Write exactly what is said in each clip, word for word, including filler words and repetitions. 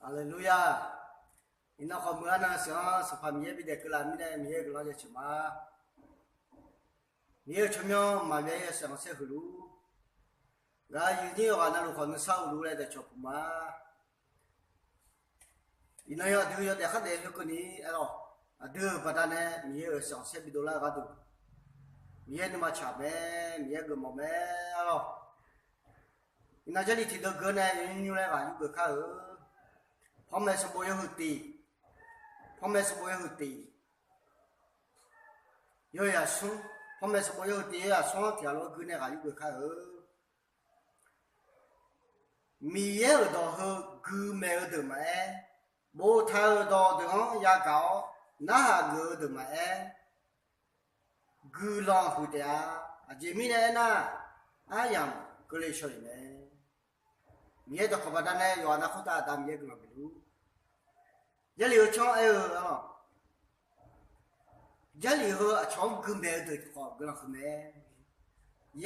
Haleluya! Iqnan khawf meuq-a nan siq-anr Sanqpaq Miqyaer bidaef keuvlaf mirnae Miqyaer-euq guiqlanq jaceuq ma. Miqyaer-euq tsawrmyanr maqbyav-ir-eu saef khanqsaer huiqluf, ngaq-euq yuifnyir yawqghaq navluf khawf nuisar uqluf laer daefcawq puq ma. Iqnan yawdui yawdaef khardaef heukeuvni aerlawq, aqdui-euq baqdanae Miqyaer-euq saef khanqsaer bidov lar-eu gharduq, Miqyaer nuima tsaq mae, Miqyaer geufmawf mae, aerlawq. Iqnan Jarlif tiqdeuv geur nae nymr nymr laer ghaq yurgeuf kar-eu. Panmaeq sanqbof yawhuiq tiq, panmaeq sanqbof yawhuiq tiq, yawzaq smr, panmaeq sanqbof yawhuiq tiq yawzaq smr-anr tiq ghaq lof-aer geur nae ghaq yurgeuf kar-eu. Miqyaer-euq dawq heu guimaeq-eu deuq maqaer, boftaq-euq dawqdeuq-anr yagaq-awr narhaq geuf-eu deuq maqaer, guiqlanq huiq taef-a. Aqjeq mirnae aernar, aryamq keuvle shaw-iq mae. Miqyaer dawqkawq baqdanae yawqha nav khoertav Aqda Miqyaer guiqlanq bifluf. Jarlif heu tsawr aer-eu-aq, Jarlif heu aqcawq-anr guimaeq-eu deuq khawf guiqlanq huiq mae.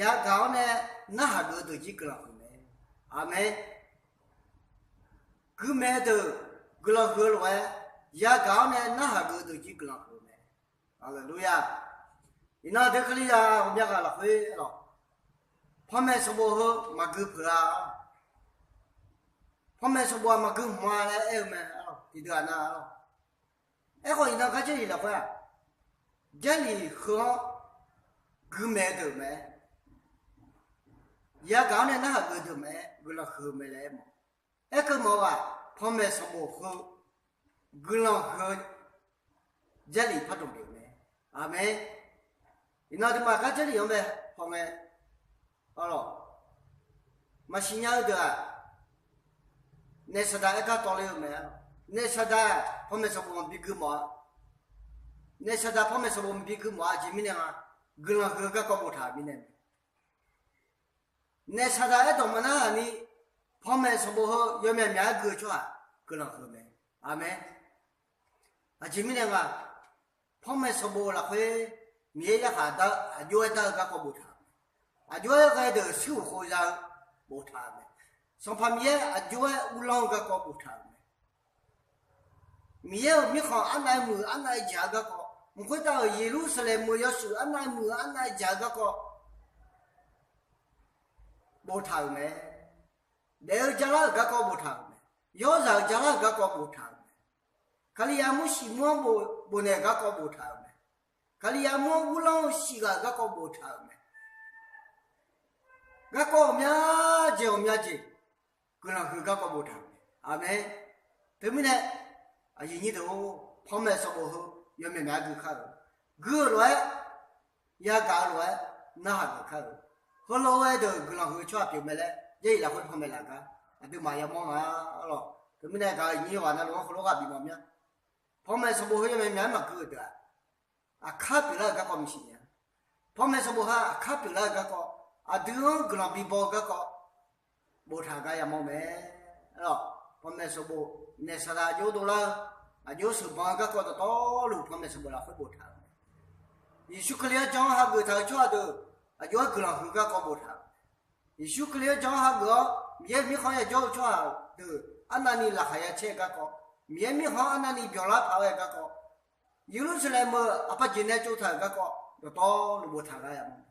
Yagaq-awr nae narhaq geuf-eu deuq jir guiqlanq huiq mae. Aqmeq. Guimaeq-eu deuq guiqlanq huiq-eu lof-aer, yagaq-awr nae narhaq geuf-eu deuq jir guiqlanq huiq-eu mae. Haleluya! Iqnan deuq Kalizaq ghawqmya ghaq lafkhoer-awq, panmaeq sanqbof heu maqgui peuq-a-awr, panmaeq sanqbof-aq maqgui hmq-a laer aer-eu mae-awr, tiqdeuq-aq nar-awr. Aerkhawf iqnan gar Jarlif lafkhoer-aq, Jarlif heu-anr guimaeq-eu deuq maqaer, yagaq-awr nae narhaq geuf-eu deuq maqaer guiqlanq huiq-eu mae laer aermawf. Aerkeuv mawf-eu-aq, panmaeq sanqbof heu guiqlanq huiq-eu Jarlif pardmq pyeuf mae. Aqmeq. Iqnan aqduimaf gar Jarlif-anr bae hawngae, arlawq, maqsiq nya-eu deuq-aq, naef saqdaq aergar tawv ler-eu mae. Naef saqdaq panmaeq sanqbof maqbi gui mawf-a. Naef saqdaq panmaeq sanqbof maqbi gui mawf-a. Aqjeq mirnae nga, guiqlanq huiq-eu garkawv boftaq-euq mirnae mae. Naef saqdaq aerdawq maqnar-aq ni, panmaeq sanqbof heu yawmyaq myaq-aer gui-eu tsawrhaq guiqlanq huiq-eu mae. Aqmeq. Aqjeq mirnae nga, panmaeq sanqbof lafkhoer Miqyaer yarkhaq dar aqjox-aer dar-eu garkawv boftaq-euq mae. Aqjox-aer ghae deuq shuir uq khov za-eu boftaq-euq mae. Sanqpaq Miqyaer aqjox-aer uvlanr-eu garkawv boftaq-euq mae. Miqyaer-euq mirkhanq arnav-aer muiq arnav-aer jaq-eu garkawv, mq khoertav-euq Yeqlursaqlaeq meuq yawshuif arnav-aer muiq arnav-aer jaq-eu garkawv boftaq-euq mae. Daef-eu jalar-euq garkawv boftaq-euq mae. Yawrzaq-euq jalar-euq garkawv boftaq-euq mae. Kalizaq mur shif mur-anr bofnaeq-euq garkawv boftaq-euq mae. Kalizaq mur-anr uvlanr-eu shif ghaq-euq garkawv boftaq-euq mae. Garkawv ghawqmya jeq ghawqmya jeq guiqlanq huiq-eu garkawv boftaq-euq mae. Aqmeq. Teumirnae, aqyuif nyir deuq-or, panmaeq sanqbof heu yawmyaq myaq-aer gui kar-eu, gui-eu lof-aer, yagaq-eu lof-aer narhaq geuf kar-eu, heulof-aer ghae deuq guiqlanq huiq-eu tsawrhaq pyeuf mae laer Jarlif lafkhoer panmaeq laf gar aqduimaf yamawr nga, arlawq. Teumirnae gaq-euq nyir yawqghaq navluf-anr heulof-aer ghaq bifmawf mya. Panmaeq sanqbof heu yawmyaq myaq-aer maqgui-euq deuq-aq, aqkar pyeuflar-euq garkawv maqsiq nya. Panmaeq sanqbof ha aqkar pyeuflar-euq garkawv, aqdui-anr guiqlanq bibaw-eu garkawv boftaq gar yamawr mae. Arlawq, panmaeq sanqbof naef saqdaq aqjox dovlar-eu, aqjox sheuqbanq-eu garkawv dawqtawvluf panmaeq sanqbof lafkhoer boftaq-euq mae. Yeqsur Kali-anr jan-anr hageuf taq-euq tsawrhaq deuq aqjox-aer guiqlanq huiq-eu garkawv boftaq-euq mae. Yeqsur Kali-anr jan-anr hageuf-awr Miqyaer mirkhanq-anr yajawr-eu tsawrhaq deuq arnavni laqkhaq ya caer-eu garkawv, Miqyaer mirkhanq-anr arnavni byanlar paq-aer ghae-eu garkawv, Yeqlursaqlaeq meuq aqpaq jeq nae tsovtaq-euq garkawv dawqtawvluf boftaq gar yamawr mae.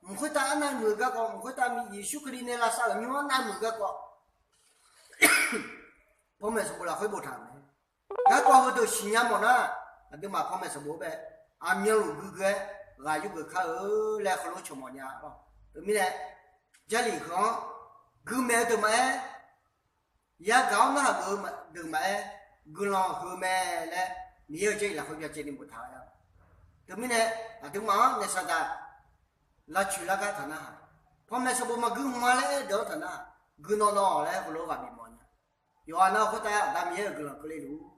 Mq khoertav arnav muiq-eu garkawv, mq khoertav Yeqsur Kali nae lavsav-euq nymr-anr arnav muiq-eu garkawv, panmaeq sanqbof lafkhoer boftaq-euq mae. Garkawv heudeuq siqnya mawf nar, aqduimaf panmaeq sanqbof-anr bae aqmyanluf guigui-aer ghaq yurgeuf kar-eu laer heulof-aer cawq mawf nya. Teumirnae, Jarlif heu-anr guimaeq-eu deuq maqaer, yagaq-awr narhaq geuf-eu deuq maqaer, guiqlanq huiq-eu mae laer Miqyaer-euq Jarlif lafkhoer byacaev ni boftaq-a. Teumirnae, aqduimaf-anr naef saqdaq lavcoeq lar gar taq narhaq, panmaeq sanqbof maqgui hmq-a laer aer-eu deuq-anr taq narhaq, guiqlanq nawq laer heulof-aer ghaq bifmawf nya. Yawqghaq navluf khoertav Aqda Miqyaer-euq guiqlanq keuvle luf-ur.